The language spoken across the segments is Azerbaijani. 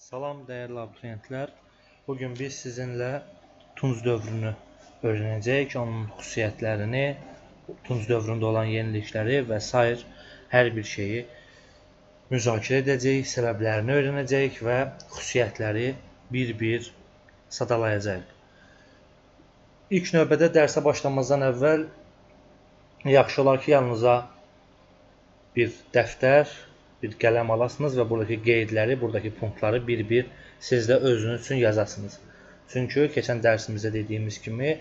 Salam dəyərli abituriyentlər. Bugün biz sizinlə Tunc dövrünü öyrənəcəyik, onun xüsusiyyətlərini, Tunc dövründə olan yenilikləri və sair hər bir şeyi müzakirə edəcəyik, səbəblərini öyrənəcəyik və xüsusiyyətləri bir-bir sadalayacağıq. İlk növbədə dərsə başlamazdan əvvəl yaxşı olar ki, yanınıza bir dəftər, bir qələm alasınız və buradakı qeydləri, buradakı punktları bir-bir siz də özünüz üçün yazasınız. Çünki keçən dərsimizdə dediyimiz kimi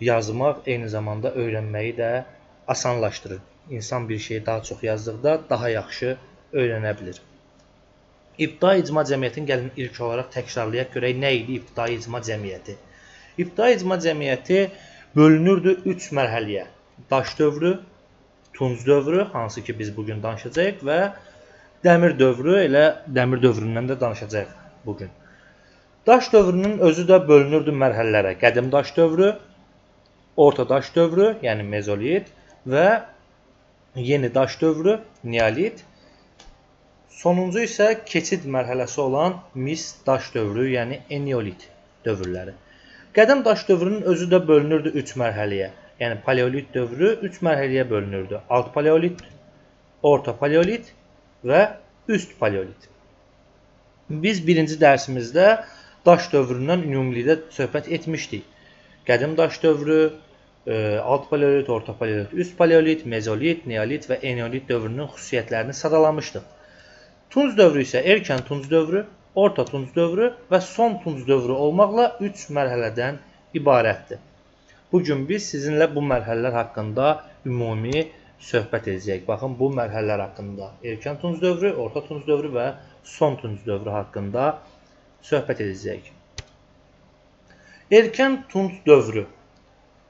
yazmaq eyni zamanda öyrənməyi də asanlaşdırır. İnsan bir şeyi daha çox yazdıqda daha yaxşı öyrənə bilir. İbtidai icma cəmiyyətini gəlin ilk olaraq təkrarlayaq görək nə idi ibtidai icma cəmiyyəti. İbtidai icma cəmiyyəti bölünürdü 3 mərhələyə. Daş dövrü, Tunc dövrü, hansı ki biz bugün danışacağıq və Dəmir dövrü, elə dəmir dövründən də danışacağıq bugün. Daş dövrünün özü də bölünürdü mərhələlərə. Qədim daş dövrü, orta daş dövrü, yəni mezolit və yeni daş dövrü, neolit. Sonuncu isə keçid mərhələsi olan mis daş dövrü, yəni eneolit dövrləri. Qədim daş dövrünün özü də bölünürdü 3 mərhələyə. Yəni paleolit dövrü 3 mərhələyə bölünürdü. Alt paleolit, orta paleolit və üst paleolit. Biz birinci dərsimizdə daş dövründən ümumilikdə söhbət etmişdik. Qədim daş dövrü, alt paleolit, orta paleolit, üst paleolit, mezolit, neolit və eneolit dövrünün xüsusiyyətlərini sadalamışdıq. Tunc dövrü isə erkən Tunc dövrü, orta Tunc dövrü və son Tunc dövrü olmaqla 3 mərhələdən ibarətdir. Bugün biz sizinlə bu mərhələlər haqqında ümumi söhbət edəcəyik. Baxın, bu mərhələlər haqqında erkən Tunc dövrü, orta Tunc dövrü və son Tunc dövrü haqqında söhbət edəcəyik. Erkən Tunc dövrü.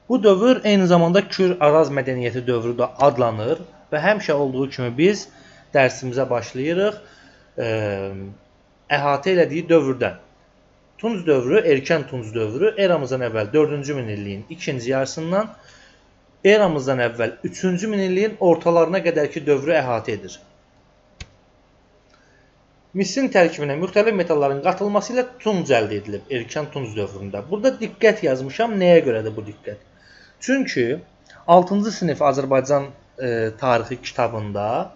Bu dövr eyni zamanda Kür-Araz mədəniyyəti dövrü də adlanır və həmişə olduğu kimi biz dərsimizə başlayırıq əhatə elədiyi dövrdən. Tunc dövrü, erkən Tunc dövrü eramızdan əvvəl 4-cü minilliyin ikinci yarısından eramızdan əvvəl 3-cü minilliyin ortalarına qədərki dövrü əhatə edir. Misin tərkibinə müxtəlif metalların qatılması ilə tunc əldə edilib erkən Tunc dövründə. Burada diqqət yazmışam. Nəyə görədir bu diqqət? Çünki 6-cı sinif Azərbaycan tarixi kitabında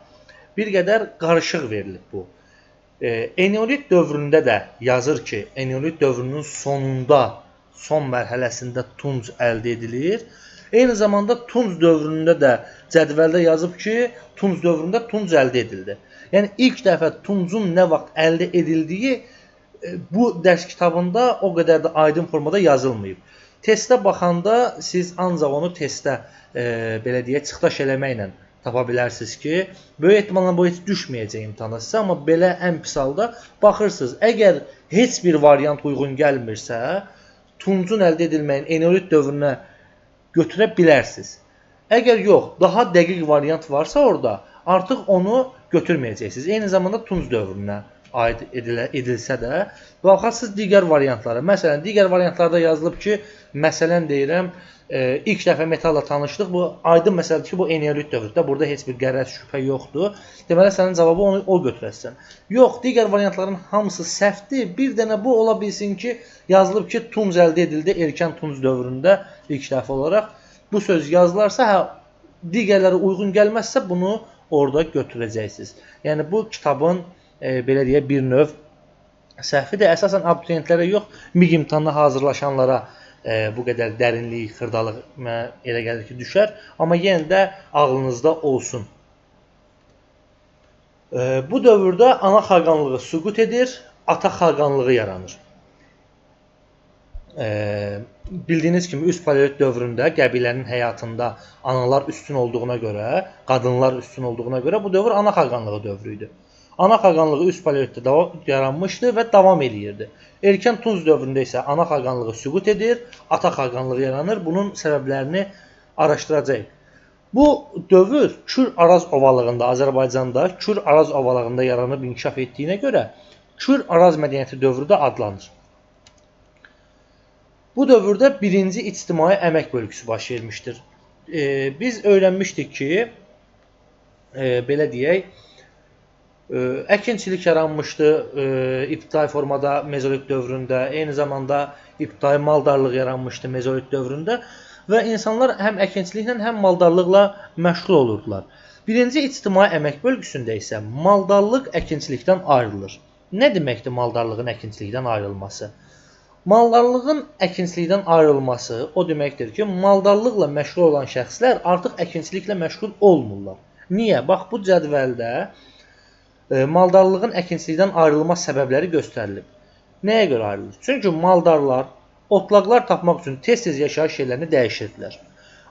bir qədər qarışıq verilib bu. Eneolit dövründə də yazır ki, Eneolit dövrünün sonunda, son mərhələsində tunc əldə edilir. Eyni zamanda Tunc dövründə də cədvəldə yazıb ki, Tunc dövründə tunc əldə edildi. Yəni ilk dəfə tuncun nə vaxt əldə edildiyi bu dərs kitabında o qədər də aydın formada yazılmayıb. Testə baxanda siz ancaq onu testdə belə deyək, çıxdaş eləməklə tapa bilərsiniz ki, böyük ehtimalla bu heç düşməyəcək imtahanda sizə, amma belə ən pis halda baxırsınız. Əgər heç bir variant uyğun gəlmirsə, tuncun əldə edilməyin eneolit dövrünə götürə bilərsiniz. Əgər yox, daha dəqiq variant varsa orada, artıq onu götürməyəcəksiniz. Eyni zamanda Tunc dövrünə aid edilsə də, baxarsınız digər variantlara. Məsələn, digər variantlarda yazılıb ki, məsələn deyirəm, ilk dəfə metalla tanışdıq. Bu aydın məsələdir ki, bu eneolit dövrüdür. Burada heç bir qərəz, şübhə yoxdur. Deməli, sənin cavabı onu o götürəsən. Yox, digər variantların hamısı səhvdir. Bir dənə bu ola bilsin ki, yazılıb ki, tunc əldə edildi erkən Tunc dövründə ilk dəfə olaraq. Bu söz yazılarsa, hə, digərləri uyğun gəlməzsə bunu orada götürəcəksiniz. Yəni bu kitabın belə deyək, bir növ səhvidir. Əsasən abituriyentlərə yox, MİQ imtahanına hazırlaşanlara bu qədər dərinlik, xırdalıq mənə elə gəlir ki, düşər. Amma yenə də ağlınızda olsun. Bu dövrdə ana xaqanlığı süqut edir, ata xaqanlığı yaranır. Bildiyiniz kimi üst paleolit dövründə qəbilənin həyatında analar üstün olduğuna görə, qadınlar üstün olduğuna görə bu dövr ana xaqanlığı dövrü idi. Ana xaqanlığı üst paleolitdə yaranmışdı və davam eləyirdi. Erkən Tunc dövründə isə ana xaqanlığı süqut edir, ata xaqanlığı yaranır. Bunun səbəblərini araşdıracağıq. Bu dövr Kür-Araz ovalığında, Azərbaycanda Kür-Araz ovalığında yaranıb inkişaf etdiyinə görə Kür-Araz mədəniyyəti dövrü də adlanır. Bu dövrdə birinci ictimai əmək bölgüsü baş vermişdir. Biz öyrənmişdik ki, belə deyək, Əkinçilik yaranmışdı ibtidai formada mezolit dövründə, eyni zamanda ibtidai maldarlıq yaranmışdı mezolit dövründə və insanlar həm əkinçiliklə, həm maldarlıqla məşğul olurdular. Birinci ictimai əmək bölgüsündə isə maldarlıq əkinçilikdən ayrılır. Nə deməkdir maldarlığın əkinçilikdən ayrılması? Maldarlığın əkinçilikdən ayrılması o deməkdir ki, maldarlıqla məşğul olan şəxslər artıq əkinçiliklə məşğul olmurlar. Niyə? Bax, bu cədvəldə maldarlığın əkinçilikdən ayrılma səbəbləri göstərilib. Nəyə görə ayrılır? Çünki maldarlar otlaqlar tapmaq üçün tez-tez yaşayış yerlərini dəyişirdilər.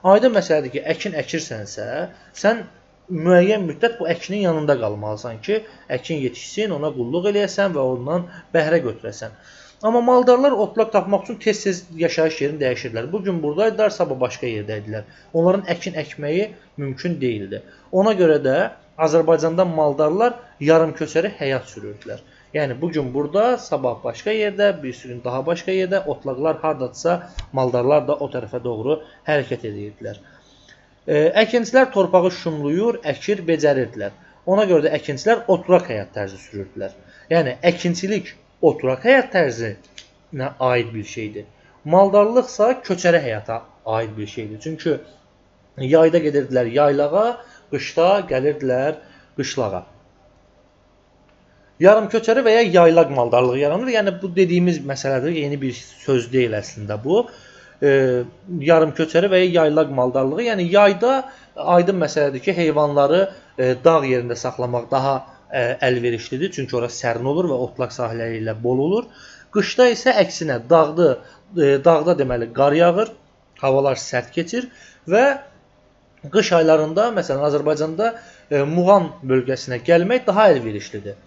Aydın məsələdir ki, əkin əkirsənsə, sən müəyyən müddət bu əkinin yanında qalmalısan ki, əkin yetişsin, ona qulluq eləyəsən və ondan bəhrə götürəsən. Amma maldarlar otlaq tapmaq üçün tez-tez yaşayış yerini dəyişirdilər. Bugün buradaydılar, sabah başqa yerdə idilər. Onların əkin əkməyi mümkün deyildi. Ona görə də Azərbaycanda maldarlar yarımköçəri həyat sürürdülər. Yəni bugün burada, sabah başqa yerdə, bir gün daha başqa yerdə, otlaqlar hardadırsa, maldarlar da o tərəfə doğru hərəkət edirdilər. Əkinçilər torpağı şumluyur, əkir, becərirdilər. Ona görə də əkinçilər oturaq həyat tərzi sürürdülər. Yəni əkinçilik oturaq həyat tərzinə aid bir şeydir. Maldarlıqsa köçəri həyata aid bir şeydir. Çünki yayda gedirdilər yaylağa, qışda gəlirdilər qışlağa. Yarımköçəri və ya yaylaq maldarlığı yaranır. Yəni bu dediyimiz məsələdir, yeni bir söz deyil əslində bu. Yarımköçəri və ya yaylaq maldarlığı, yəni yayda aydın məsələdir ki, heyvanları dağ yerində saxlamaq daha əlverişlidir. Çünki ora sərin olur və otlaq sahələri ilə bol olur. Qışda isə əksinə dağda deməli qar yağır, havalar sərt keçir və qış aylarında məsələn Azərbaycanda Muğan bölgəsinə gəlmək daha əlverişlidir.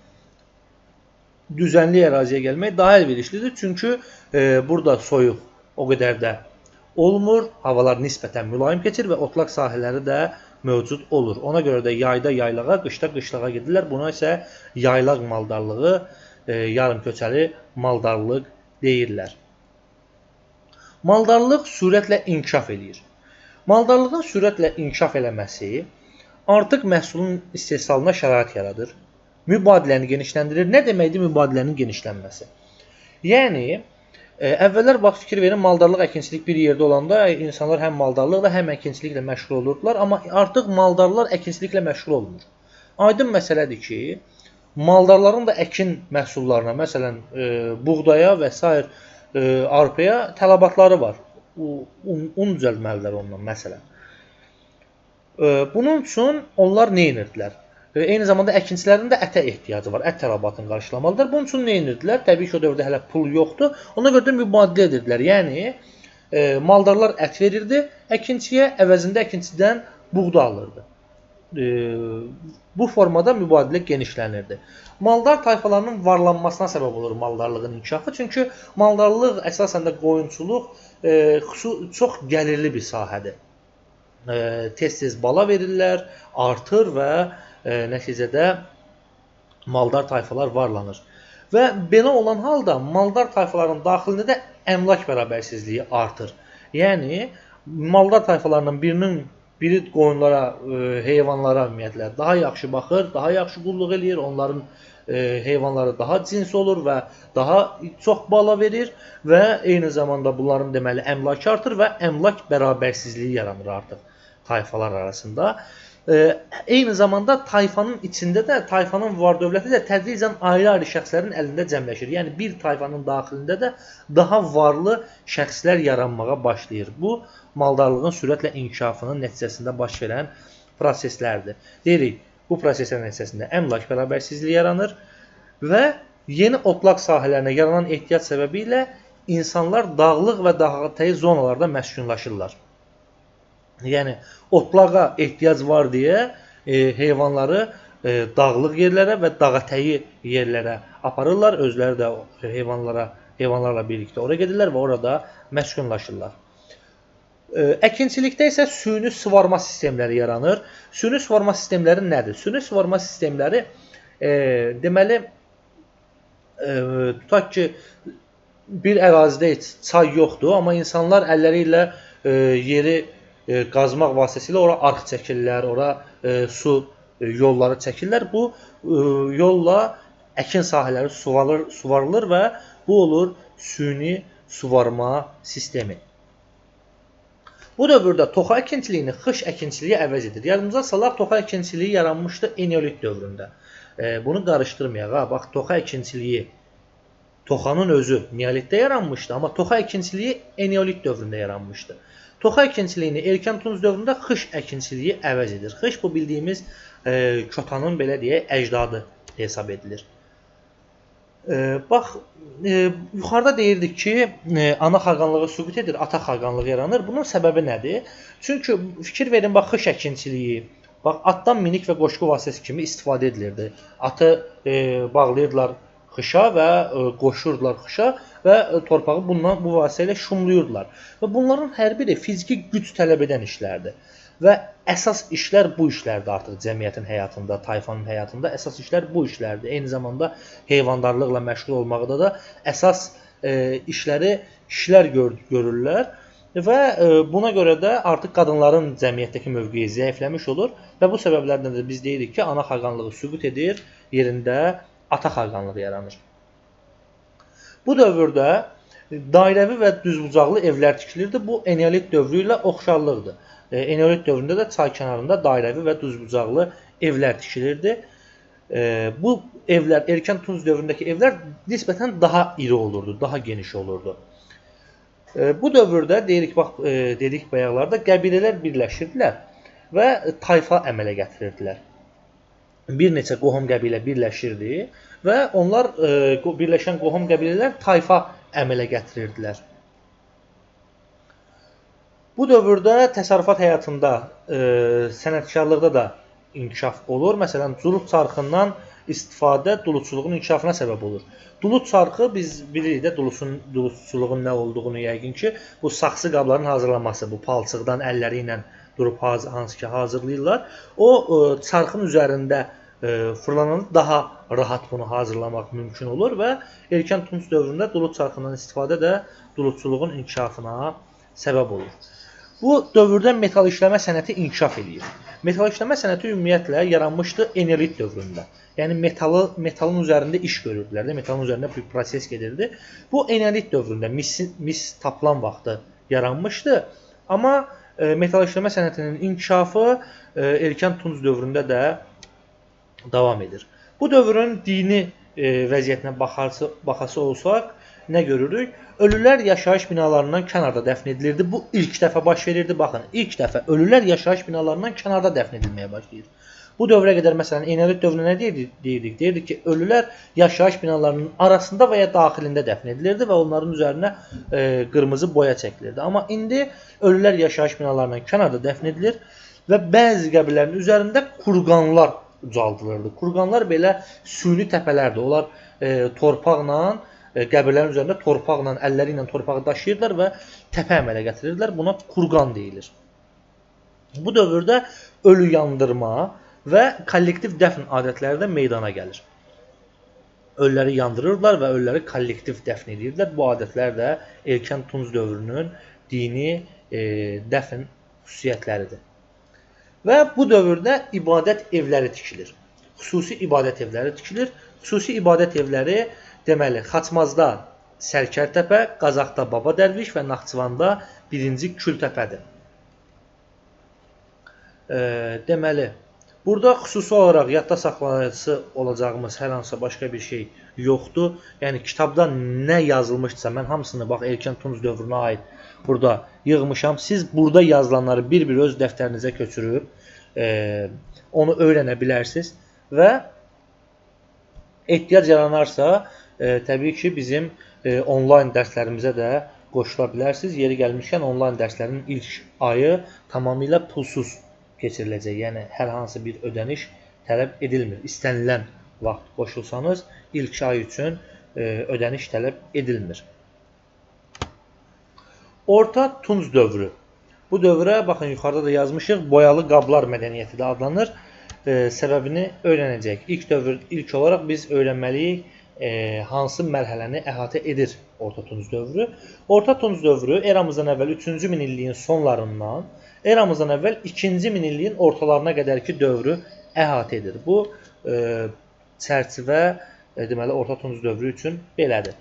Düzənli əraziyə gəlmək daha əlverişlidir. Çünki burada soyuq o qədər də olmur, havalar nisbətən mülayim keçir və otlaq sahələri də mövcud olur. Ona görə də yayda yaylağa, qışda qışlağa gedirlər. Buna isə yaylaq maldarlığı, yarımköçəri maldarlıq deyirlər. Maldarlıq sürətlə inkişaf eləyir. Maldarlığın sürətlə inkişaf eləməsi artıq məhsulun istehsalına şərait yaradır. Mübadiləni genişləndirir. Nə deməkdir mübadilənin genişlənməsi? Yəni, əvvəllər bax fikir verin, maldarlıq, əkinçilik bir yerdə olanda insanlar həm maldarlıqla, həm əkinçiliklə məşğul olurdular, amma artıq maldarlar əkinçiliklə məşğul olmur. Aydın məsələdir ki, maldarların da əkin məhsullarına, məsələn, buğdaya və sair arpaya tələbatları var. Un düzəltməlidirlər ondan, məsələn. Bunun üçün onlar nə edirdilər? Eyni zamanda əkinçilərin də ətə ehtiyacı var, ət tələbatını qarşılamalıdır. Bunun üçün nə edirdilər? Təbii ki, o dövrdə hələ pul yoxdur. Ona görə də mübadilə edirdilər. Yəni, maldarlar ət verirdi əkinçiyə, əvəzində əkinçidən buğda alırdı. Bu formada mübadilə genişlənirdi. Maldar tayfalarının varlanmasına səbəb olur maldarlığın inkişafı. Çünki maldarlıq, əsasən də qoyunçuluq çox gəlirli bir sahədir. Tez-tez bala verirlər, artır və nəticədə maldar tayfalar varlanır. Və belə olan halda maldar tayfaların daxilində də əmlak bərabərsizliyi artır. Yəni, maldar tayfalarından biri qoyunlara, heyvanlara ümumiyyətlə daha yaxşı baxır, daha yaxşı qulluq eləyir, onların heyvanları daha cins olur və daha çox bala verir və eyni zamanda bunların deməli əmlakı artır və əmlak bərabərsizliyi yaranır artıq tayfalar arasında. Eyni zamanda tayfanın içində də, tayfanın var dövləti də tədricən ayrı-ayrı şəxslərin əlində cəmləşir. Yəni bir tayfanın daxilində də daha varlı şəxslər yaranmağa başlayır. Bu, maldarlığın sürətlə inkişafının nəticəsində baş verən proseslərdir. Deyirik, bu proseslər nəticəsində əmlak bərabərsizliyi yaranır və yeni otlaq sahələrinə yaranan ehtiyac səbəbi ilə insanlar dağlıq və dağətəyi zonalarda məskunlaşırlar. Yəni, otlağa ehtiyac var deyə heyvanları dağlıq yerlərə və dağətəyi yerlərə aparırlar. Özləri də heyvanlarla birlikdə oraya gedirlər və orada məskunlaşırlar. Əkinçilikdə isə süni suvarma sistemləri yaranır. Süni suvarma sistemləri nədir? Süni suvarma sistemləri deməli, tutaq ki, bir ərazidə heç çay yoxdur, amma insanlar əlləri ilə yeri qazmaq vasitəsilə ora arx çəkirlər, ora su yolları çəkirlər. Bu yolla əkin sahələri suvarılır və bu olur süni suvarma sistemi. Bu dövrdə toxa əkinçiliyini xış əkinçiliyi əvəz edir. Yadımıza salaq, toxa əkinçiliyi yaranmışdı eneolit dövründə. Bunu qarışdırmayaq. Ha. Bax, toxa əkinçiliyi, toxanın özü neolitdə yaranmışdı, amma toxa əkinçiliyi eneolit dövründə yaranmışdı. Toxa əkinçiliyini erkən Tunc dövründə xış əkinçiliyi əvəz edir. Xış bu bildiyimiz kotanın, belə deyək, əcdadı hesab edilir. Bax, yuxarıda deyirdik ki, ana xaqanlığı süqut edir, ata xaqanlığı yaranır. Bunun səbəbi nədir? Çünki fikir verin, bax, xış əkinçiliyi, bax, atdan minik və qoşqu vasitəsi kimi istifadə edilirdi. Atı bağlayırdılar xışa və qoşurdular xışa və torpağı bu vasitə ilə şumluyurdular. Və bunların hər biri fiziki güc tələb edən işlərdir. Və əsas işlər bu işlərdir artıq cəmiyyətin həyatında, tayfanın həyatında əsas işlər bu işlərdir. Eyni zamanda heyvandarlıqla məşğul olmaqda da əsas işləri kişilər görürlər və buna görə də artıq qadınların cəmiyyətdəki mövqeyi zəifləmiş olur və bu səbəblərdən də biz deyirik ki, ana xaqanlığı süqut edir, yerində ata xaqanlığı yaranır. Bu dövrdə dairəvi və düzbucaqlı evlər tikilirdi. Bu eneolit dövrü ilə oxşarlıqdır. Eneolit dövründə də çay kənarında dairəvi və düzbucaqlı evlər tikilirdi. Bu evlər, erkən Tunc dövründəki evlər nisbətən daha iri olurdu, daha geniş olurdu. Bu dövrdə deyirik, bax, dedik bayaqlarda qəbilələr birləşirdilər və tayfa əmələ gətirirdilər. Bir neçə qohum qəbilə birləşirdi və onlar birləşən qohum qəbilələr tayfa əmələ gətirirdilər. Bu dövrdə təsərrüfat həyatında, sənətkarlıqda da inkişaf olur. Məsələn, duluz çarxından istifadə duluzçuluğun inkişafına səbəb olur. Duluz çarxı biz bilirik də duluzçuluğun nə olduğunu yəqin ki, bu saxsı qabların hazırlanması, bu palçıqdan əlləri ilə durub hansı ki hazırlayırlar. O çarxın üzərində fırlananda daha rahat bunu hazırlamaq mümkün olur və erkən Tunc dövründə duluz çarxından istifadə də duluzçuluğun inkişafına səbəb olur. Bu dövrdə metal işləmə sənəti inkişaf edir. Metal işləmə sənəti ümumiyyətlə yaranmışdı eneolit dövründə. Yəni metalın üzərində iş görürdülər də, metalın üzərində bir proses gedirdi. Bu eneolit dövründə mis tapılan vaxtı yaranmışdı. Amma metal işləmə sənətinin inkişafı erkən Tunc dövründə də davam edir. Bu dövrün dini vəziyyətinə baxası olsaq nə görürük? Ölülər yaşayış binalarından kənarda dəfn edilirdi. Bu ilk dəfə baş verirdi. Baxın, ilk dəfə ölülər yaşayış binalarından kənarda dəfn edilməyə başlayır. Bu dövrə qədər məsələn eneolit dövrünə nə deyirdik? Deyirdik ki, ölülər yaşayış binalarının arasında və ya daxilində dəfn edilirdi və onların üzərinə qırmızı boya çəkilirdi. Amma indi ölülər yaşayış binalarından kənarda dəfn edilir və bəzi qəbirlərin üzərində kurqanlar ucaldılırdı. Kurqanlar belə süni təpələrdir. Onlar torpaqla, qəbirlərin üzərində torpaqla, əlləri ilə torpağı daşıyırdılar və təpə əmələ gətirirdilər. Buna kurqan deyilir. Bu dövrdə ölü yandırma və kollektiv dəfn adətləri də meydana gəlir. Ölüləri yandırırdılar və ölüləri kollektiv dəfn edirdilər. Bu adətlər də erkən Tunc dövrünün dini dəfn xüsusiyyətləridir. Və bu dövrdə ibadət evləri tikilir. Xüsusi ibadət evləri tikilir. Xüsusi ibadət evləri deməli, Xaçmazda Sərkərtəpə, Qazaxda Baba Dərviş və Naxçıvanda 1-ci Kültəpədir. Deməli, burada xüsusi olaraq yadda saxlayıcısı olacağımız hər hansısa başqa bir şey yoxdur. Yəni, kitabda nə yazılmışdısa, mən hamısını bax, erkən Tunc dövrünə aid burada yığmışam. Siz burada yazılanları bir-bir öz dəftərinizə köçürüb onu öyrənə bilərsiniz və ehtiyac yaranarsa, təbii ki, bizim onlayn dərslərimizə də qoşula bilərsiniz. Yeri gəlmişkən, onlayn dərslərin ilk ayı tamamilə pulsuz keçiriləcək. Yəni, hər hansı bir ödəniş tələb edilmir. İstənilən vaxt qoşulsanız, ilk ay üçün ödəniş tələb edilmir. Orta Tunc dövrü. Bu dövrə, baxın, yuxarıda da yazmışıq, boyalı qablar mədəniyyəti də adlanır. Səbəbini öyrənəcəyik. İlk olaraq biz öyrənməliyik hansı mərhələni əhatə edir Orta Tunc dövrü. Orta Tunc dövrü eramızdan əvvəl 3-cü minilliyin sonlarından Eramızdan əvvəl 2-ci minilliyin ortalarına qədərki dövrü əhatə edir. Bu çərçivə deməli Orta Tunc dövrü üçün belədir.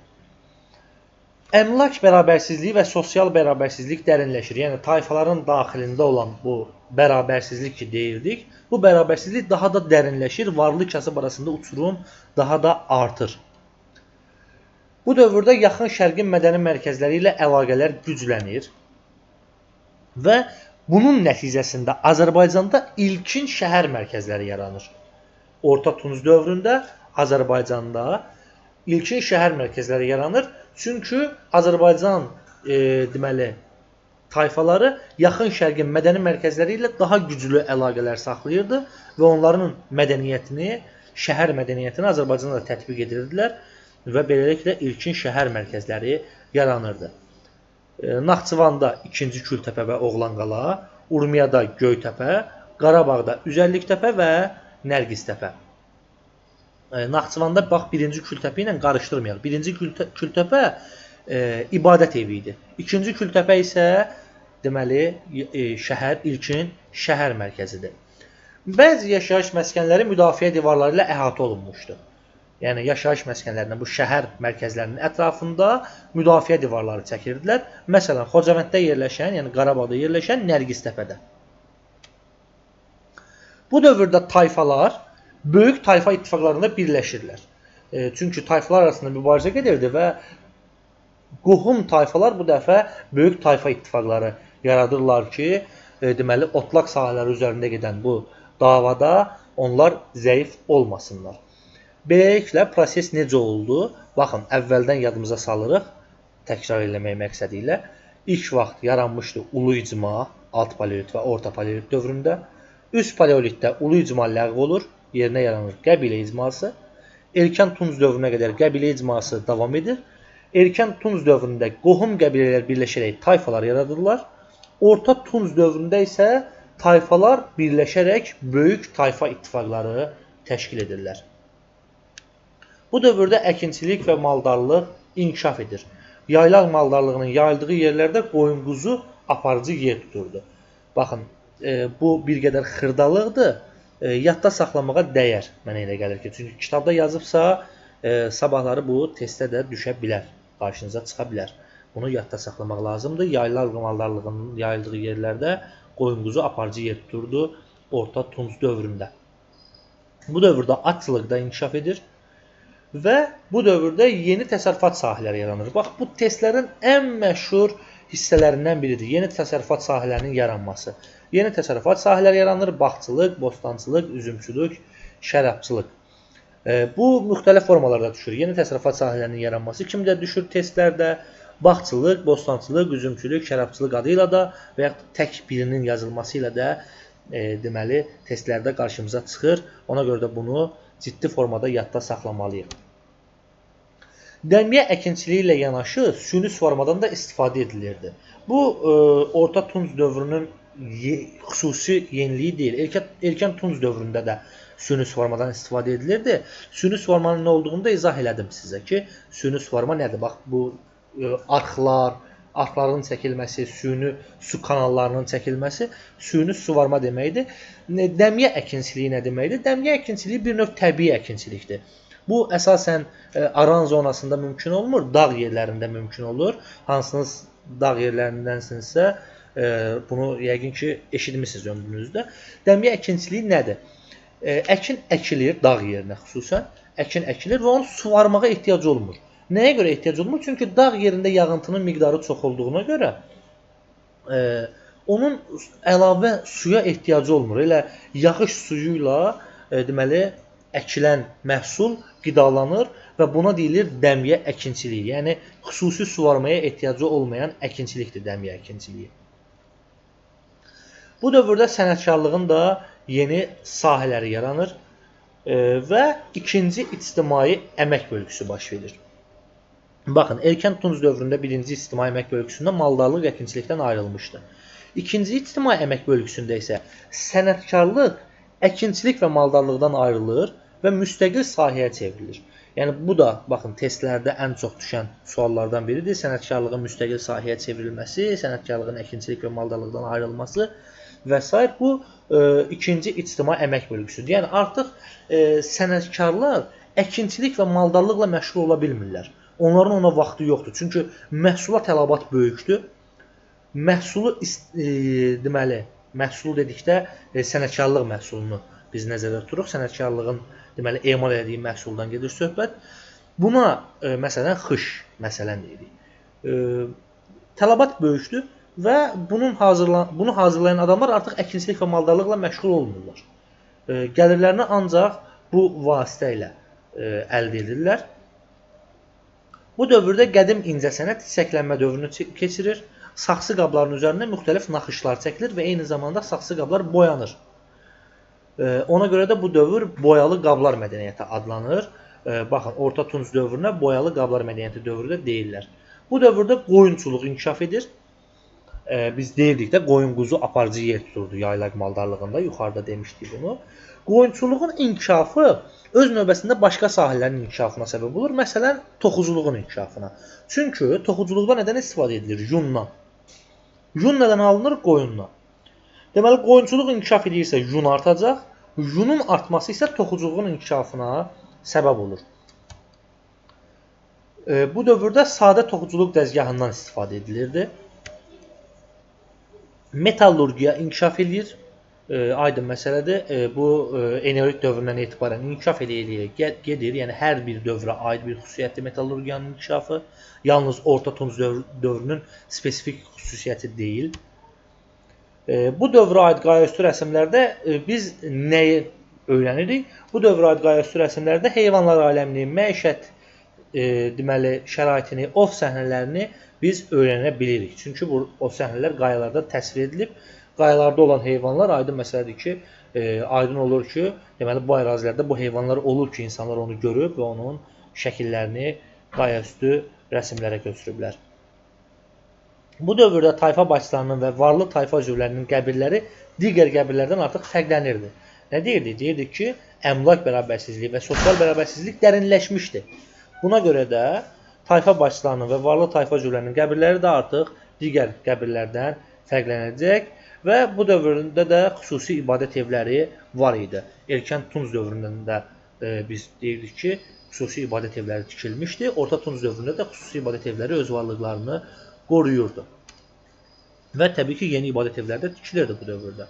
Əmlak bərabərsizliyi və sosial bərabərsizlik dərinləşir. Yəni tayfaların daxilində olan bu bərabərsizlik ki deyirdik, bu bərabərsizlik daha da dərinləşir, varlı kasıb arasında uçurum daha da artır. Bu dövrdə Yaxın Şərqin mədəni mərkəzləri ilə əlaqələr güclənir və bunun nəticəsində Azərbaycanda ilkin şəhər mərkəzləri yaranır. Orta Tunc dövründə Azərbaycanda ilkin şəhər mərkəzləri yaranır. Çünki Azərbaycan deməli tayfaları Yaxın Şərqin mədəni mərkəzləri ilə daha güclü əlaqələr saxlayırdı və onların mədəniyyətini, şəhər mədəniyyətini Azərbaycanda da tətbiq edirdilər və beləliklə ilkin şəhər mərkəzləri yaranırdı. Naxçıvanda 2-ci Kültəpə və Oğlanqala, Urmiyada Göytəpə, Qarabağda Üzərliktəpə və Nərgiztəpə. Naxçıvanda bax 1-ci Kültəpə ilə qarışdırmayaq. 1-ci Kültəpə ibadət evi idi. 2-ci Kültəpə isə deməli şəhər, ilkin şəhər mərkəzidir. Bəzi yaşayış məskənləri müdafiə divarları ilə əhatə olunmuşdu. Yəni yaşayış məskənlərinin bu şəhər mərkəzlərinin ətrafında müdafiə divarları çəkirdilər. Məsələn, Xocavənddə yerləşən, yəni Qarabağda yerləşən Nərgiztəpədə. Bu dövrdə tayfalar böyük tayfa ittifaqlarında birləşirlər. Çünki tayfalar arasında mübarizə gedirdi və qohum tayfalar bu dəfə böyük tayfa ittifaqları yaradırlar ki, deməli otlaq sahələri üzərində gedən bu davada onlar zəif olmasınlar. Beləliklə proses necə oldu? Baxın, əvvəldən yadımıza salırıq, təkrar eləmək məqsədi ilə. İlk vaxt yaranmışdı Ulu İcma, Alt Paleolit və Orta Paleolit dövründə. Üst Paleolitdə Ulu İcma ləğv olur, yerinə yaranır qəbilə icması. Erkən Tunc dövrünə qədər qəbilə icması davam edir. Erkən Tunc dövründə qohum qəbilələr birləşərək tayfalar yaradırlar. Orta Tunc dövründə isə tayfalar birləşərək böyük tayfa ittifaqları təşkil edirlər. Bu dövrdə əkinçilik və maldarlıq inkişaf edir. Yaylaq maldarlığının yayıldığı yerlərdə qoyun-quzu aparıcı yer tuturdu. Baxın, bu bir qədər xırdalıqdır. Yadda saxlamağa dəyər, mənə elə gəlir ki. Çünki kitabda yazıbsa, sabahları bu testdə də düşə bilər, qarşınıza çıxa bilər. Bunu yadda saxlamaq lazımdır. Yaylaq maldarlığının yayıldığı yerlərdə qoyun-quzu aparıcı yer tuturdu Orta Tunc dövründə. Bu dövrdə atçılıq da inkişaf edir və bu dövrdə yeni təsərrüfat sahələri yaranır. Bax, bu testlərin ən məşhur hissələrindən biridir. Yeni təsərrüfat sahələrinin yaranması. Yeni təsərrüfat sahələri yaranır. Bağçılıq, bostançılıq, üzümçülük, şərabçılıq. Bu müxtəlif formalarda düşür. Yeni təsərrüfat sahələrinin yaranması kim də düşür testlərdə? Bağçılıq, bostançılıq, üzümçülük, şərabçılıq adı ilə də və yaxud tək birinin yazılması ilə də deməli testlərdə qarşımıza çıxır. Ona görə də bunu ciddi formada yadda saxlamalıyıq. Dəmiyə əkinçiliyi ilə yanaşı süni suvarmadan da istifadə edilirdi. Bu Orta Tunc dövrünün xüsusi yeniliyi deyil. Erkən Tunc dövründə də süni suvarmadan istifadə edilirdi. Süni suvarmanın nə olduğunu da izah elədim sizə ki, süni suvarma nədir? Bax, bu arxlar, arxların çəkilməsi, süni su kanallarının çəkilməsi süni suvarma deməkdir. Dəmiyə əkinçiliyi nə deməkdir? Dəmiyə əkinçiliyi bir növ təbii əkinçilikdir. Bu əsasən aran zonasında mümkün olmur, dağ yerlərində mümkün olur. Hansınız dağ yerlərindənsinizsə, bunu yəqin ki, eşitmişsiniz ömrünüzdə. Dəmiyə əkinçiliyi nədir? Əkin əkilir dağ yerinə xüsusən, əkin əkilir və onu suvarmağa ehtiyac olmur. Nəyə görə ehtiyac olmur? Çünki dağ yerində yağıntının miqdarı çox olduğuna görə onun əlavə suya ehtiyacı olmur. Elə yağış suyu ilə deməli əkilən məhsul qidalanır və buna deyilir dəmiyə əkinçiliyi. Yəni xüsusi suvarmaya ehtiyacı olmayan əkinçilikdir dəmiyə əkinçiliyi. Bu dövrdə sənətkarlığın da yeni sahələri yaranır və ikinci ictimai əmək bölgüsü baş verir. Baxın, erkən Tunc dövründə birinci ictimai əmək bölgüsündə maldarlıq əkinçilikdən ayrılmışdı. İkinci ictimai əmək bölgüsündə isə sənətkarlıq əkinçilik və maldarlıqdan ayrılır və müstəqil sahəyə çevrilir. Yəni bu da baxın testlərdə ən çox düşən suallardan biridir. Sənətkarlığın müstəqil sahəyə çevrilməsi, sənətkarlığın əkinçilik və maldarlıqdan ayrılması və sair bu ikinci ictimai əmək bölgüsüdür. Yəni artıq sənətkarlar əkinçilik və maldarlıqla məşğul ola bilmirlər. Onların ona vaxtı yoxdur. Çünki məhsula tələbat böyükdür. Məhsulu deməli, məhsulu dedikdə sənətkarlıq məhsulunu biz nəzərdə tuturuq. Sənətkarlığın deməli emal elədiyi məhsuldan gedir söhbət. Buna məsələn xış məsələn deyirik. Tələbat böyükdür və bunu hazırlayan adamlar artıq əkinçilik və maldarlıqla məşğul olmurlar. Gəlirlərini ancaq bu vasitə ilə əldə edirlər. Bu dövrdə qədim incəsənət çiçəklənmə dövrünü keçirir. Saxsı qabların üzərində müxtəlif naxışlar çəkilir və eyni zamanda saxsı qablar boyanır. Ona görə də bu dövr boyalı qablar mədəniyyəti adlanır. Baxın, Orta Tunc dövrünə boyalı qablar mədəniyyəti dövrü də deyirlər. Bu dövrdə qoyunçuluq inkişaf edir. Biz deyirdik də qoyun quzu aparıcı yer tuturdu yaylaq maldarlığında, yuxarıda demişdik bunu. Qoyunçuluğun inkişafı öz növbəsində başqa sahələrin inkişafına səbəb olur. Məsələn, toxuculuğun inkişafına. Çünki toxuculuqda nədən istifadə edilir? Yundan. Yun nədən alınır? Qoyundan. Deməli, qoyunçuluq inkişaf edirsə yun artacaq. Yunun artması isə toxuculuğun inkişafına səbəb olur. Bu dövrdə sadə toxuculuq dəzgahından istifadə edilirdi. Metallurgiya inkişaf edir. Aydın məsələdir. Bu eneolit dövründən etibarən inkişaf eləyə gedir. Yəni hər bir dövrə aid bir xüsusiyyətli metallurgiyanın inkişafı yalnız Orta Tunc dövrünün spesifik xüsusiyyəti deyil. Bu dövrə aid qayaüstü rəsmlərdə biz nəyi öyrənirik? Bu dövrə aid qayaüstü rəsmlərdə heyvanlar aləmini, məişət deməli şəraitini, ov səhnələrini biz öyrənə bilirik. Çünki bu ov səhnələr qayalarda təsvir edilib. Qayalarda olan heyvanlar aydın məsələdir ki, aydın olur ki, deməli bu ərazilərdə bu heyvanlar olur ki, insanlar onu görüb və onun şəkillərini qayaüstü rəsmlərə köçürüblər. Bu dövrdə tayfa başçılarının və varlı tayfa üzvlərinin qəbirləri digər qəbirlərdən artıq fərqlənirdi. Nə deyirdik? Deyirdik ki, əmlak bərabərsizliyi və sosial bərabərsizlik dərinləşmişdi. Buna görə də tayfa başçılarının və varlı tayfa üzvlərinin qəbirləri də artıq digər qəbirlərdən fərqlənəcək və bu dövrdə də xüsusi ibadət evləri var idi. Erkən Tunc dövründən də biz deyirdik ki, xüsusi ibadət evləri tikilmişdi. Orta Tunc dövründə də xüsusi ibadət evləri öz varlıqlarını qoruyurdu. Və təbii ki, yeni ibadət evləri də tikilirdi bu dövrdə.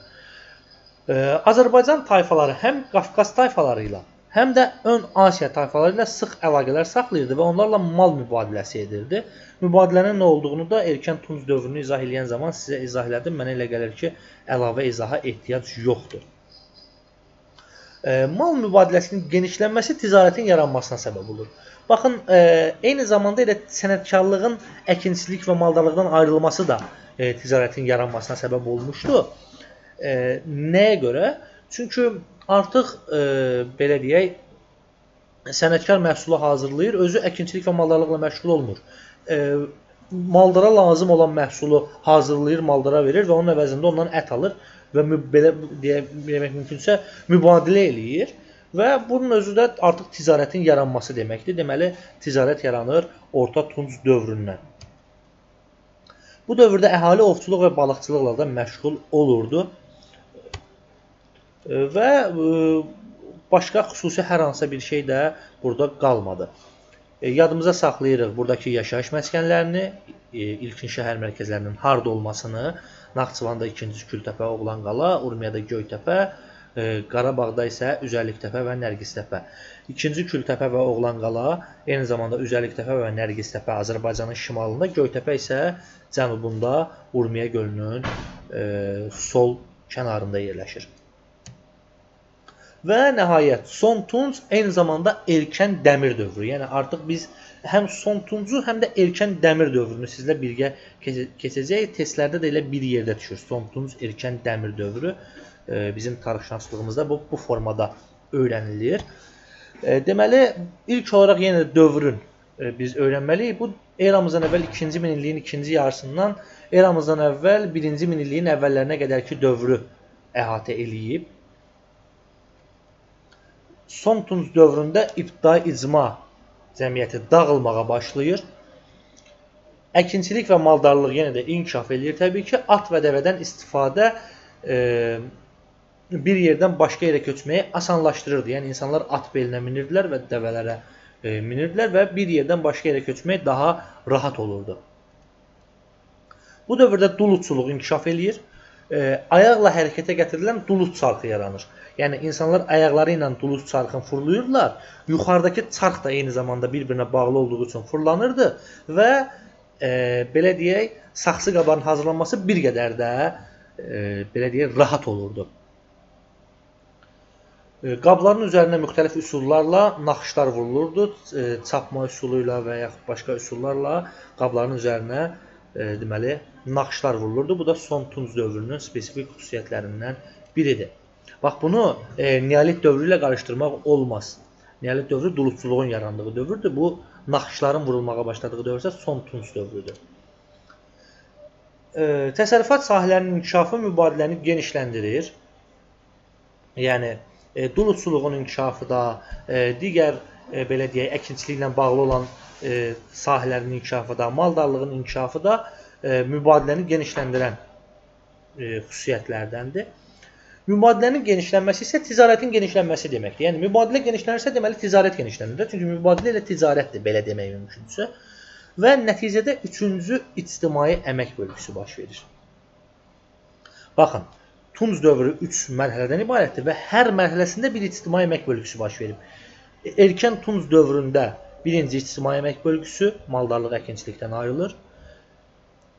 Azərbaycan tayfaları həm Qafqaz tayfaları ilə, həm də Ön Asiya tayfaları ilə sıx əlaqələr saxlayırdı və onlarla mal mübadiləsi edirdi. Mübadilənin nə olduğunu da erkən Tunc dövrünü izah eləyən zaman sizə izah elədim. Mənə elə gəlir ki, əlavə izaha ehtiyac yoxdur. Mal mübadiləsinin genişlənməsi ticarətin yaranmasına səbəb olur. Baxın, eyni zamanda elə sənətkarlığın əkinçilik və maldarlıqdan ayrılması da ticarətin yaranmasına səbəb olmuşdu. Nəyə görə? Çünki artıq belə deyək, sənətkar məhsulu hazırlayır, özü əkinçilik və maldarlıqla məşğul olmur. Maldara lazım olan məhsulu hazırlayır, maldara verir və onun əvəzində ondan ət alır və belə demək mümkünsə mübadilə eləyir və bunun özü də artıq ticarətin yaranması deməkdir. Deməli, ticarət yaranır Orta Tunc dövründən. Bu dövrdə əhali ovçuluq və balıqçılıqla da məşğul olurdu. Və başqa xüsusi hər hansısa bir şey də burada qalmadı. Yadımıza saxlayırıq buradakı yaşayış məskənlərini, ilkin şəhər mərkəzlərinin harda olmasını, Naxçıvanda 2-ci Kültəpə, Oğlanqala, Urmiyada Göytəpə, Qarabağda isə Üzərliktəpə və Nərgiztəpə. 2-ci Kültəpə və Oğlanqala, eyni zamanda Üzərliktəpə və Nərgiztəpə Azərbaycanın şimalında, Göytəpə isə cənubunda Urmiya gölünün sol kənarında yerləşir. Və nəhayət son Tunc eyni zamanda erkən dəmir dövrü. Yəni artıq biz həm son Tuncu, həm də erkən dəmir dövrünü sizlə birgə keçəcəyik. Testlərdə də elə bir yerdə düşür. Son Tunc, erkən dəmir dövrü bizim tarixşünaslığımızda bu formada öyrənilir. Deməli, ilk olaraq yenə də dövrün biz öyrənməliyik. Bu eramızdan əvvəl 2-ci minilliyin ikinci yarısından eramızdan əvvəl 1-ci minilliyin əvvəllərinə qədərki dövrü əhatə eləyib. Son Tunc dövründə ibtidai icma cəmiyyəti dağılmağa başlayır. Əkinçilik və maldarlıq yenə də inkişaf eləyir. Təbii ki, at və dəvədən istifadə bir yerdən başqa yerə köçməyi asanlaşdırırdı. Yəni insanlar at belinə minirdilər və dəvələrə minirdilər və bir yerdən başqa yerə köçmək daha rahat olurdu. Bu dövrdə duluzçuluq inkişaf eləyir. Ayaqla hərəkətə gətirilən duluz çarxı yaranır. Yəni insanlar ayaqları ilə duluz çarxını fırlayırdılar. Yuxarıdakı çarx da eyni zamanda bir-birinə bağlı olduğu üçün fırlanırdı və belə deyək, saxsı qabların hazırlanması bir qədər də belə deyək, rahat olurdu. Qabların üzərinə müxtəlif üsullarla naxışlar vurulurdu. Çapma üsulu ilə və yaxud başqa üsullarla qabların üzərinə deməli naxışlar vurulurdu. Bu da son Tunc dövrünün spesifik xüsusiyyətlərindən biridir. Bax, bunu neolit dövrü ilə qarışdırmaq olmaz. Neolit dövrü duluzçuluğun yarandığı dövrdür. Bu naxışların vurulmağa başladığı dövr isə son Tunc dövrüdür. Təsərrüfat sahələrinin inkişafı mübadiləni genişləndirir. Yəni duluzçuluğun inkişafı da, digər belə deyək, əkinçiliklə bağlı olan sahələrin inkişafı da, maldarlığın inkişafı da mübadiləni genişləndirən xüsusiyyətlərdəndir. Mübadilənin genişlənməsi isə ticarətin genişlənməsi deməkdir. Yəni mübadilə genişlənirsə, deməli ticarət genişlənir. Çünki mübadilə ilə ticarətdir, belə demək mümkündürsə. Və nəticədə üçüncü ictimai əmək bölgüsü baş verir. Baxın, Tunc dövrü 3 mərhələdən ibarətdir və hər mərhələsində bir ictimai əmək bölgüsü baş verib. Erkən Tunc dövründə birinci ictimai əmək bölgüsü maldarlıq əkinçilikdən ayrılır.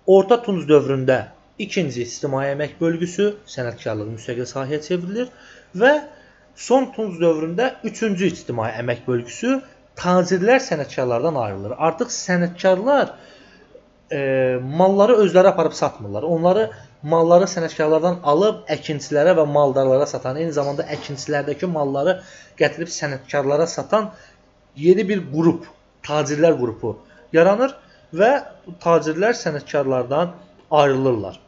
Orta Tunc dövründə ikinci ictimai əmək bölgüsü sənətkarlıq müstəqil sahəyə çevrilir və son Tunc dövründə üçüncü ictimai əmək bölgüsü tacirlər sənətkarlardan ayrılır. Artıq sənətkarlar malları özləri aparıb satmırlar. Onları malları sənətkarlardan alıb əkinçilərə və maldarlara satan, eyni zamanda əkinçilərdəki malları gətirib sənətkarlara satan yeni bir qrup, tacirlər qrupu yaranır və tacirlər sənətkarlardan ayrılırlar.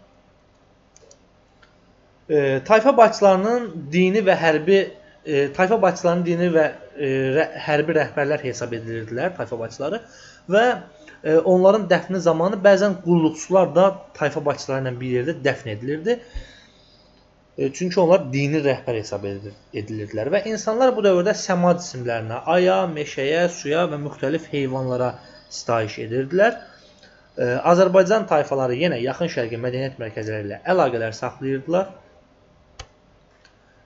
Tayfa başçılarının dini və hərbi hərbi rəhbərlər hesab edilirdilər, tayfa başçıları və onların dəfni zamanı bəzən qulluqçular da tayfa başçıları ilə bir yerdə dəfn edilirdi. Çünki onlar dini rəhbər hesab edilirdilər və insanlar bu dövrdə səma cisimlərinə, aya, meşəyə, suya və müxtəlif heyvanlara sitayiş edirdilər. Azərbaycan tayfaları yenə Yaxın Şərqin mədəniyyət mərkəzləri ilə əlaqələr saxlayırdılar.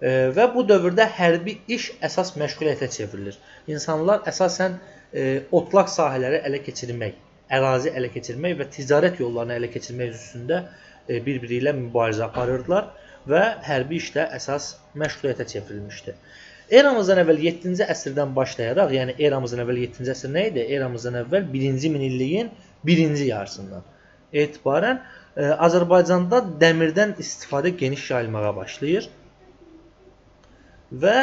Və bu dövrdə hərbi iş əsas məşğuliyyətə çevrilir. İnsanlar əsasən otlaq sahələri ələ keçirmək, ərazi ələ keçirmək və ticarət yollarını ələ keçirmək üstündə bir-biri ilə mübarizə aparırdılar və hərbi işdə əsas məşğuliyyətə çevrilmişdi. Eramızdan əvvəl 7-ci əsrdən başlayaraq, yəni eramızdan əvvəl 7-ci əsr nə idi? Eramızdan əvvəl 1-ci minilliyin 1-ci yarısından etibarən Azərbaycanda dəmirdən istifadə geniş yayılmağa başlayır. Və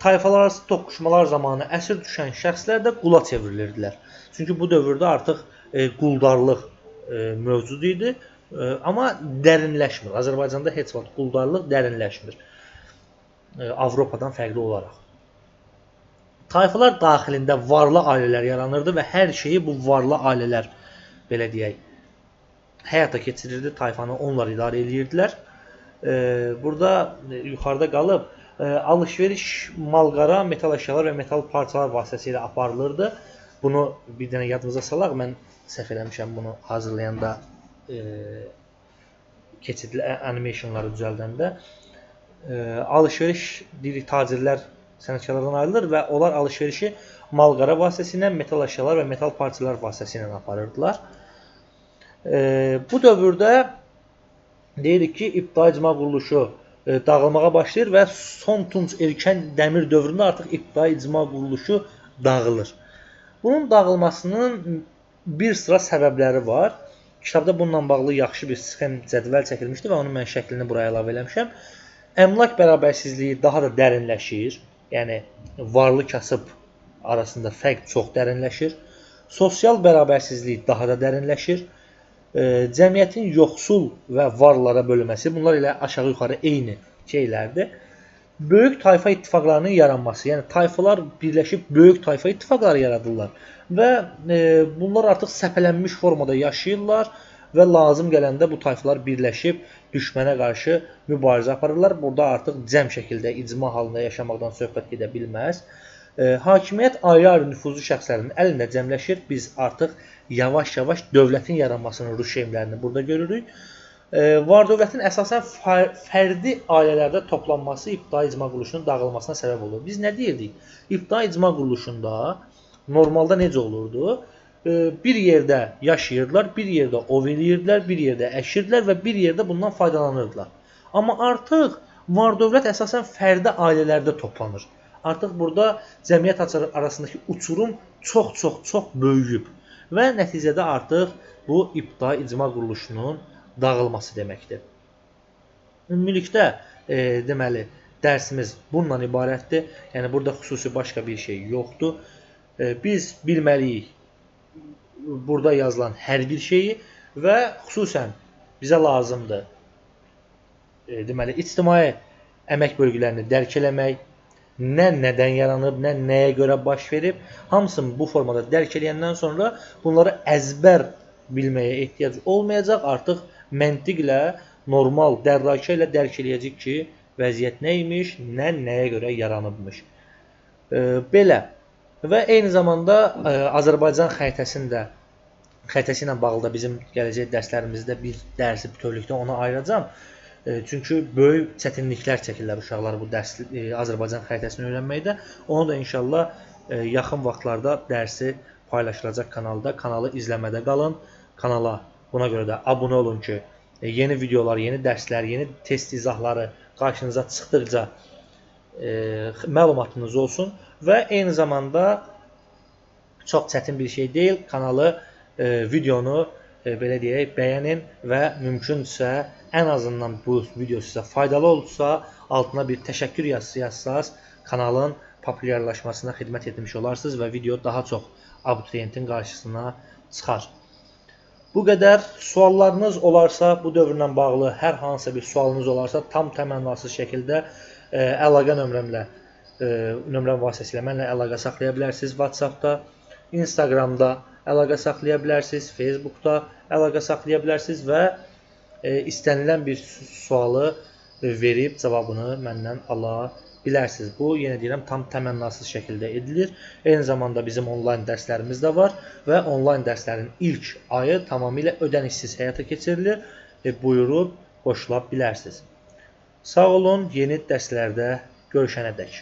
tayfalar arası toqquşmalar zamanı əsir düşən şəxslər də qula çevrilirdilər. Çünki bu dövrdə artıq quldarlıq mövcud idi, amma dərinləşmir. Azərbaycanda heç vaxt quldarlıq dərinləşmir, Avropadan fərqli olaraq. Tayfalar daxilində varlı ailələr yaranırdı və hər şeyi bu varlı ailələr, belə deyək, həyata keçirirdi. Tayfanı onlar idarə edirdilər. Burada yuxarıda qalıb alış-veriş malqara, metal əşyalar və metal parçalar vasitəsilə aparılırdı. Bunu bir dənə yadımıza salaq. Mən səhv eləmişəm bunu hazırlayanda, keçidli animationları düzəldəndə. Alış-veriş deyirik, tacirlər sənətkarlardan ayrılır və onlar alış-verişi malqara vasitəsilə, metal əşyalar və metal parçalar vasitəsilə aparırdılar. Bu dövrdə deyirik ki, ibtidai icma quruluşu dağılmağa başlayır və son Tunc erkən dəmir dövründə artıq ibtidai icma quruluşu dağılır. Bunun dağılmasının bir sıra səbəbləri var. Kitabda bununla bağlı yaxşı bir sxem, cədvəl çəkilmişdi və onun mən şəklini buraya əlavə eləmişəm. Əmlak bərabərsizliyi daha da dərinləşir. Yəni varlı kasıb arasında fərq çox dərinləşir. Sosial bərabərsizlik daha da dərinləşir. Cəmiyyətin yoxsul və varlılara bölünməsi, bunlar ilə aşağı-yuxarı eyni şeylərdir. Böyük tayfa ittifaqlarının yaranması, yəni tayfalar birləşib böyük tayfa ittifaqları yaradırlar və bunlar artıq səpələnmiş formada yaşayırlar və lazım gələndə bu tayfalar birləşib düşmənə qarşı mübarizə aparırlar. Burada artıq cəm şəkildə icma halında yaşamaqdan söhbət gedə bilməz. Hakimiyyət ayrı-ayrı nüfuzlu şəxslərin əlində cəmləşir. Biz artıq yavaş-yavaş dövlətin yaranmasının rüşeymlərini burada görürük. Var-dövlətin əsasən fərdi ailələrdə toplanması ibtidai icma quruluşunun dağılmasına səbəb olur. Biz nə deyirdik? İbtidai icma quruluşunda normalda necə olurdu? Bir yerdə yaşayırdılar, bir yerdə ov eləyirdilər, bir yerdə əkirdilər və bir yerdə bundan faydalanırdılar. Amma artıq var-dövlət əsasən fərdi ailələrdə toplanır. Artıq burada cəmiyyət arasındakı uçurum çox böyüyüb və nəticədə artıq bu ibtidai icma quruluşunun dağılması deməkdir. Ümumilikdə deməli dərsimiz bununla ibarətdir. Yəni burada xüsusi başqa bir şey yoxdur. Biz bilməliyik burada yazılan hər bir şeyi və xüsusən bizə lazımdır deməli ictimai əmək bölgülərini dərk eləmək, nə nədən yaranıb, nə nəyə görə baş verib, hamısını bu formada dərk eləyəndən sonra bunları əzbər bilməyə ehtiyac olmayacaq. Artıq məntiqlə, normal dərrakə ilə dərk eləyəcək ki, vəziyyət nə imiş, nə nəyə görə yaranıbmış. Belə. Və eyni zamanda Azərbaycan xəritəsini də, xəritəsi ilə bağlı da bizim gələcək dərslərimizdə bir dərsi bütövlükdə ona ayıracağam. Çünki böyük çətinliklər çəkirlər uşaqlar bu dərs Azərbaycan xəritəsini öyrənməkdə. Onu da inşallah yaxın vaxtlarda dərsi paylaşılacaq kanalda. Kanalı izləmədə qalın. Kanala buna görə də abunə olun ki, yeni videolar, yeni dərslər, yeni test izahları qarşınıza çıxdıqca məlumatınız olsun və eyni zamanda çox çətin bir şey deyil. Kanalı, videonu belə deyək, bəyənin və mümkünsə ən azından bu video sizə faydalı olsa, altına bir təşəkkür yazısı yazsaz, kanalın populyarlaşmasına xidmət etmiş olarsınız və video daha çox abituriyentin qarşısına çıxar. Bu qədər. Suallarınız olarsa, bu dövrlə bağlı hər hansısa bir sualınız olarsa, tam təmənnasız şəkildə əlaqə nömrəmlə, nömrəm vasitəsilə mənlə əlaqə saxlaya bilərsiniz. WhatsApp-da, Instagram-da əlaqə saxlaya bilərsiniz, Facebook-da əlaqə saxlaya bilərsiniz və istənilən bir sualı verib cavabını məndən ala bilərsiniz. Bu, yenə deyirəm, tam təmənnasız şəkildə edilir. Eyni zamanda bizim onlayn dərslərimiz də var və onlayn dərslərin ilk ayı tamamilə ödənişsiz həyata keçirilir. Buyurub qoşula bilərsiniz. Sağ olun, yeni dərslərdə görüşənədək.